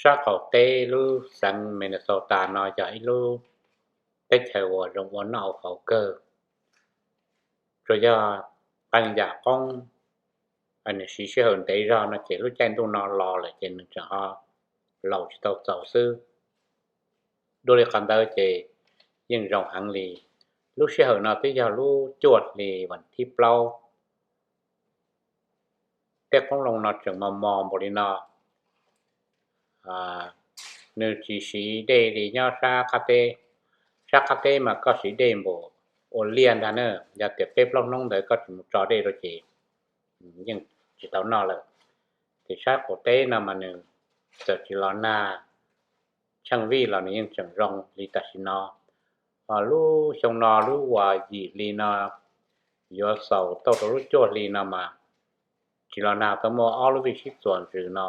Sab qaum teb lub xeev Minnesota no yog ib lub teb chaws uas zoo ua noj ua haus kawg. Tsuas yog qee yam qoob nws siv sij hawm ntev zog no ces lub caij ntuj no los lawm ces nws tseem ho laus tsis tau txaus xwb. Dua li qhov ntawd ces yeej zoo heev li. Lub sij hawm no twb yog lub cuaj hli vas thib plaub. Tej qoob loo no tseem mos mos npaum li no. Nws tsis siv dej li nyob sab qab teb. Sab qab teb mas koj siv dej npaum ua liaj ntag na. Yog tias peb plaub hnub ntawd koj tsis mus tso dej rau ces yeej tsis tau noj lawm. Ces sab qaum teb no mas nws txawm tsis los nag tsheej vij los nws yeej tseem zoo li tam sim no. Lub xyoo no lub uas yim hli no yuav xaus tau rau lub cuaj hli no mas tsis los nag tau muaj ob lub vij sib txuas ntsws no,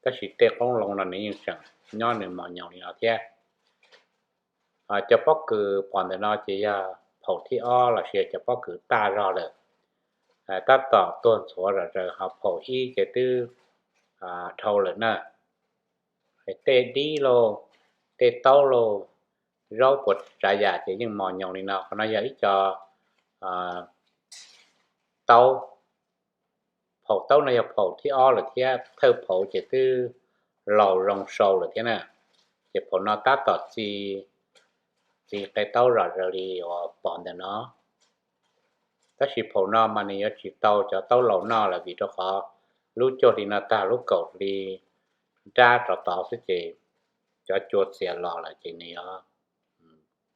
tab sis tej qoob loo no nws yeej tseem nyob nws mos nyoos li no thiab. Cov pob kws pom ntawm no ces yog phaum thib ob los sis yog cov pob kws taj zog lawm. Tab tom tuag ntxhuav zom zaws, ho phaum ib ces twb dhau lawm na. Tej dib lauj, tej taub lauj, zaub puas tsav yam ces yeej mos nyoos li no. Qhov no yog ib co taub. Phaum taub no yog phaum thib ob lawm thiab, thawj phaum ces twb laus zoo sau lawm thiab na. Ces phaum no tab tom txi, txi qe taub zom zaws li uas pom ntawm no. Tab sis phaum no mas nws yuav tsis tau cov taub laus noj lawm vim rau qhov lub cuaj hli no tag lub kaum hli nrab rov tod xwb ces cov cua txias los lawm ces nws yuav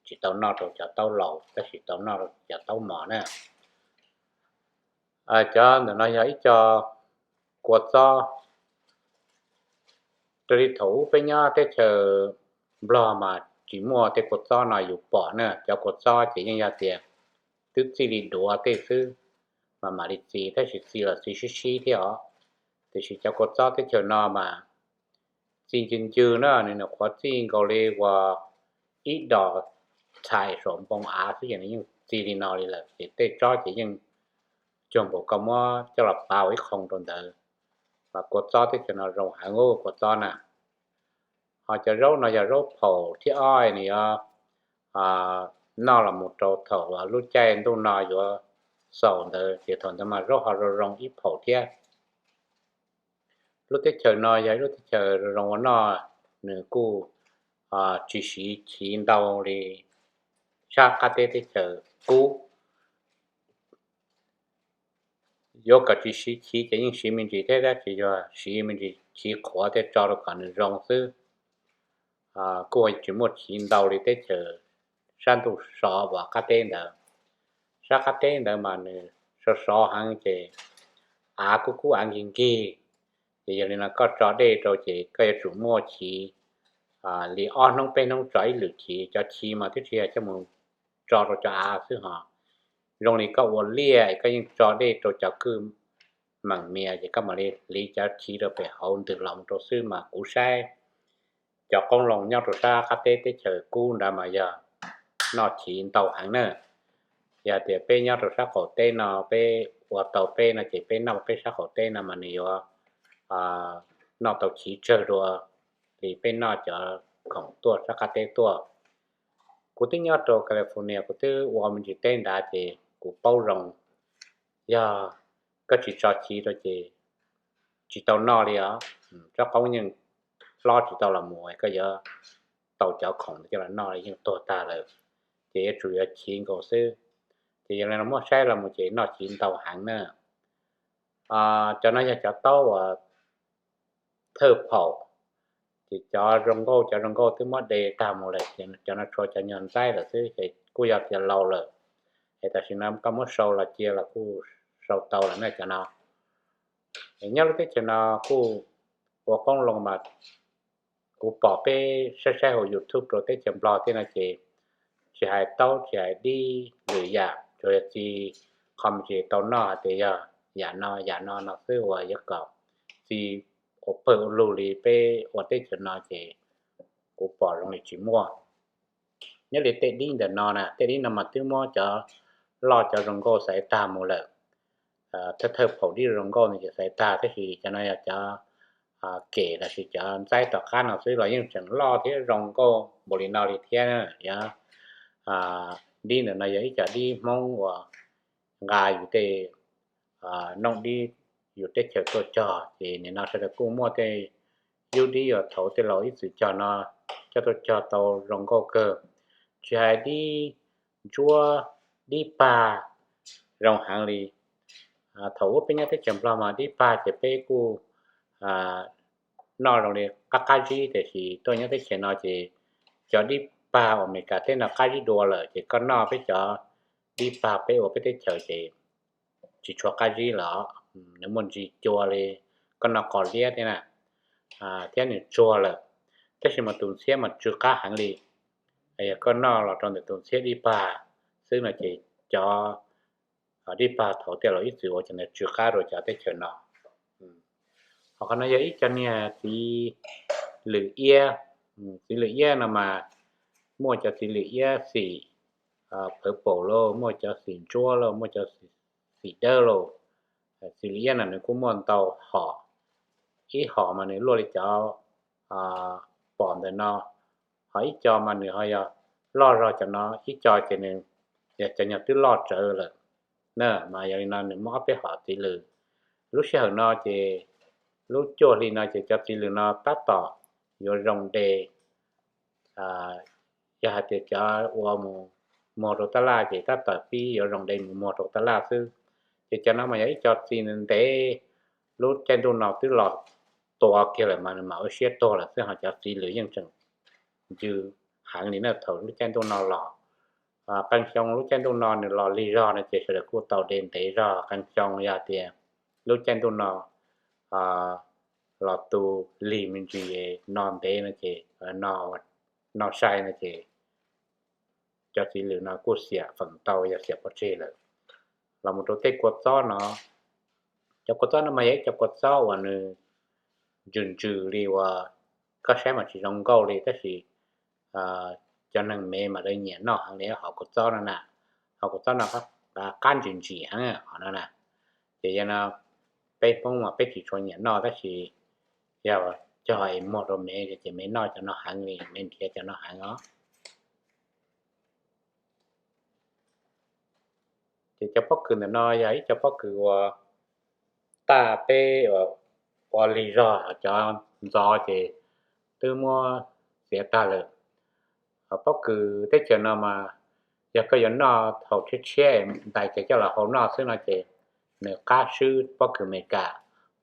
tsis tau noj rau cov taub laus tab sis tau noj rau cov taub mos na. Cov ntawm no yog ib co kua txob. Raws li thaum ub peb nyob teb chaws Nplog mas tsis muaj tej kua txob no yus pom na. Cov kua txob ces yeej yog tias twb txij li duav tej xwb mas mam li txi, tab sis txi los txi sib sib thiab os. Tiam sis cov kua txob teb chaws no mas txi ncw ncw na, nws nyuam qhuav txij nkaus li uas ib dos txhais saum npoo av xwb ces nws yeej txi li no li lawm. Ces tej tsob ces yeej cuag npaum koj muab coj los pav ua ib qho rau ntawd. Mas kua txob teb chaws no zoo heev, kua txob na. Ho cov zaub no yog zaub phaum thib ob, nws yuav noj los mus rau thaum lub caij ntuj no yuav xaus ntawd, ces thaum ntawd mas zaub ho zoo zoo ib phaum thiab. Lub teb chaws no yog ib lub teb chaws zoo zoo ua noj, nws kuj tsis siv chiv ntau li sab qab teb teb chaws kub. Yuav kom tsis siv chiv ces yeej siv me ntsis thiab, tab sis yog siv me ntsis chiv qhuav thiaj tso rau kom nws zoo xwb. Kuj tsis muaj chiv ntau li teb chaws sab ntuj sov uas qab teb ntawd. Sab qab teb ntawd mas nws sov sov heev ces av kuj kub av nkig nkig. Ces yog li no koj tso dej rau ces koj yuav tsum muaj chiv li ob hnub peb hnub tso ib lwm chiv. Cov chiv mas twb tsis yog coj mus tso rau cov av xwb ho, zoo li koj ua liaj koj yeej tso dej rau cov kwj meem mias ces koj mam li hliv cov chiv rau pem hauv ntws los mus rau xwb mas kuv saib cov qoob loo nyob rau sab qab teb teb chaws kub ntawd mas yog noj chiv ntau heev na. Yog tias peb nyob rau sab qaum teb no peb ua tau peb no ces peb noj peb sab qaum teb no mas nws yuav noj tau chiv tsawg dua li peb noj cov khoom tuaj sab qab teb tuaj. Kuv twb nyob rau California, kuv twb ua me ntsis teb nrad ces kuv paub zoo, yog koj tsis tso chiv rau ces tsis tau noj li os. Tsob qoob yeej hlob tsis tau los mus, koj yuav tau cov khoom coj los noj yeej tuag tag lawm, ces yuav tsum yuav chiv nkaus xwb. Ces yog li no muab saib los mus ces noj chiv ntau heev na. Cov no yog cov taub uas thawj phaum, ces cov zoo nkauj, cov zoo nkauj twb muab de tag mus lawm, ces cov no tshuav cov nyuag ntxaib lawm xwb, ces kuj yog tias laus lawm. Es tam sim no koj muab sau los cia los kuj sau tau lawm na cov no. Nyob lub teb chaws no kuj ua qoob loo mas kuv pom peb saib saib hauv YouTube rau teb chaws Nplog thiab no ces tsis hais taub tsis hais dib lwm yam, tsuas yog txi qho me ntsis tau noj hais tias yog yam no yam no no xwb uas yuav kom txi ua pawg ua lug li peb ua teb chaws no ces kuv pom zoo li tsis muaj. Nyob li tej dib ntawm no na, tej dib no mas twb muab cov loj cov zoo nkauj xaiv tag mus lawm. Thawj thawj phaum dib zoo nkauj no ces xaiv tag, tab sis cov no yog cov kem los sis cov ntxaib tom qab no xwb los yeej tseem loj thiab zoo nkauj npaum li no li thiab. Yog dib ntawm no yog ib co dib Hmoob uas nqa yus tej nooj dib yus teb chaws tuaj cog, ces nim no sawv daws kuj muaj tej yub dib uas thaum tej laus ib txwm cog no coj tuaj cog tau zoo nkauj kawg. Tsis hais dib ntsuab, dib pag zoo heev li. Thaum ub peb nyob teb chaws Nplog mas dib pag ces peb kuj noj zoo li qab qab zib, tiam sis tuaj nyob teb chaws no ces cov dib pag uas Amelikas teb no qab zib dua lawm ces koj noj peb cov dib pag peb ua peb teb chaws ces tsis tshua qab zib lawm. Nws muaj ntsis cua li koj noj qos liab thiab na, thiab nws tsuag lawm, tab sis mas tus ntxhiab mas tsw qab heev li. Yog koj noj los rau ntawm tus ntxhiab dib pag xwb no ces cov dib pag thaum tej laus ib txwm ua cov ntawd tsw qab dua cov teb chaws no. Ho qhov no yog ib co niag txiv lwm iab. Txiv lwm iab no mas muaj cov txiv lwm iab xim purple lauj, muaj cov xim ntsuab lauj, muaj cov xim dawb lauj. Txiv lwm iab no nws kuj muaj ntau hom, ib hom mas nws luaj li cov pom ntawm no, ho ib co mas nws ho yog loj zog cov no, ib co ces nws yog cov nyuag twb loj tsawv lawm na. Mas yog li no nws muaj ob peb hom txiv lwm. Lub sij hawm no ces lub cuaj hli no ces cov txiv lwm no tab tom yuav zoo de. Yog hais tias cov uas mus muag rau tab laj ces tab tom pib yuav zoo de mus muag rau tab laj xwb. Ces cov no mas yog ib co txiv ntev, lub caij ntuj no twb los tua kiag lawm mas nws mam ua siab tuag lawm xwb, ho cov txiv lwm yeej tseem ncw heev li na thaum lub caij ntuj no los. Qee xyoo lub caij ntuj no nws los lig zog no ces sawv daws kuj tau de ntev zog. Qee xyoo yog tias lub caij ntuj no los tu lig me ntsis no ntev no ces no sai no ces cov txiv lwm no kuj xiam feem tau yog xiam pov tseg lawm. Los mus rau tej kua txob no, cov kua txob no mas yog ib co kua txob uas nws ntsws ntsws li uas koj saib mas tsis zoo nkauj li tab sis cov neeg Mev mas lawv nyiam noj heev li hom kua txob no na. Hom kua txob no qab ntsis ntsim heev hom no na. Ces yog no peb Hmoob mas peb tsis tshua nyiam noj tab sis yog cog es muag rau Mev ces Mev noj cov no heev li, Mev nrhiav cov no heev os. Ces cov pob kws ntawm no yog ib co pob kws uas taj peb ua lig zog, cov ntxov ces twb muab txiav tag lawm. Pob kws teb chaws no mas yog koj yuav noj thaum tshiab tshiab ntais kiag coj los hau noj xwb no ces nws qab swb pob kws Amelikas.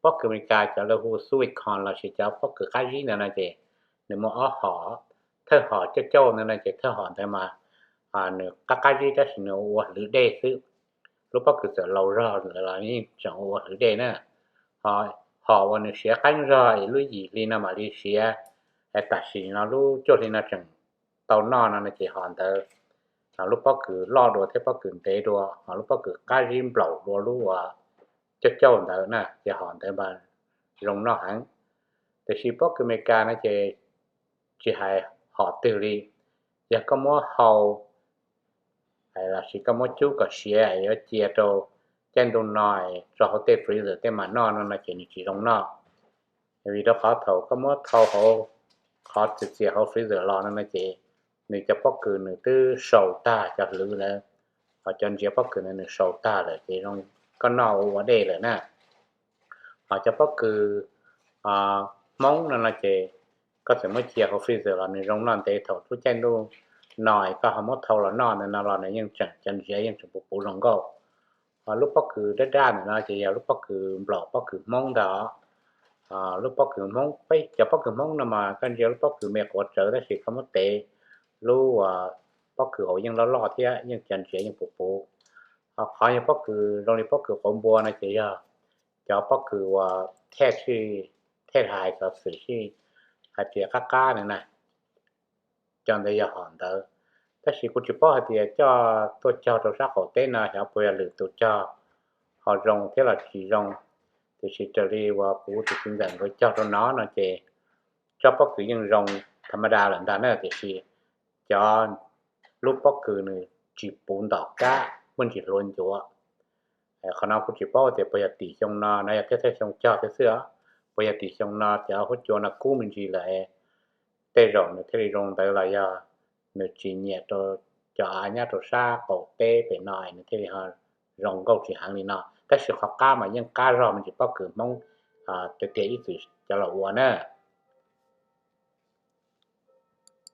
Pob kws Amelikas cov lawv hu sweet corn los sis cov pob kws qab zib ntawd no ces nws muaj ob hom. Thawj hom cauj cauj ntawd no ces thawj hom ntawd mas nws qab qab zib tab sis nws ua hlwv dej xwb. Lub pob kws txawm laus zog lawm los yeej tseem ua hlwv dej na. Ho hom uas nws siav qeeb zog es lub yim hli no mam li siav, tam sim no lub cuaj hli no tseem tau noj no no ces hom ntawd lub pob kws loj dua thiab pob kws ntev dua, ho lub pob kws qab zib nplaum dua lub uas cauj cauj ntawd na ces hom ntawd mas zoo noj heev. Tiam sis pob kws Amelikas no ces tsis hais hom twg li, yog koj muab hau los sis koj muab cub kom siav es yuav cia rau caij ntuj no es tso hauv tej freezer tej mam noj no no ces nws tsis zoo noj. Vim rau qhov thaum koj muab thau hauv qhov txias txias hauv freezer los no no ces nws cov pob kws nws twb sau tag cov hlwv ntawd, ho cov ntsiav pob kws ntawd nws sau tag lawm ces zoo koj noj ua ua dej lawm na. Ho cov pob kws Hmoob no no ces koj txawm muab cia hauv freezer los nws zoo noj ntev, thaum lub caij ntuj no es koj ho muab thau los noj ntawd no los nws yeej tseem cov ntsiav yeej tseem puv puv zoo nkauj. Ho lub pob kws daj daj ntawm no ces yog lub pob kws nplaum pob kws Hmoob ntag. Lub pob kws Hmoob, peb cov pob kws Hmoob no mas koj ntsia lub pob kws me quav tsawv tab sis koj muab tev lub pob kws hauv yeej loj loj thiab yeej cov ntsiav yeej puv puv. Ho qhov yog pob kws zoo li pob kws quav npua no ces yog cov pob kws uas thej, thej hais cov xwm sij hais tias qab qab ntawd na, cov ntawd yog hom ntawd. Tab sis kuv tsis paub hais tias coj tuaj cog rau sab qaum teb no xyov puas yog lwm tus cog ho zoo thiab los tsis zoo. Tiam sis raws li uas kuv tus txiv ntxawm nkawd cog rau no no ces tsob pob kws yeej zoo tham ma da lawm ntag na, tiam sis cov lub pob kws nws tsis puv ntom kab, muaj ntsis hluav ncuav. Qhov no kuv tsis paub tias puas yog tim xyoo no no yog thawj thawj xyoo cog thiab xwb os. puas yog tim xyoo no cov huab cua no kub me ntsis lawm, tej zaum nws thiaj li zoo ntawd los yog nws tsis nyiam rau cov av nyob rau sab qaum teb pem no nws thiaj li ho zoo nkauj tsis heev li no. Tab sis qhov qab mas yeej qab zog me ntsis pob kws Hmoob tiag tiag ib txwm cov los ua na.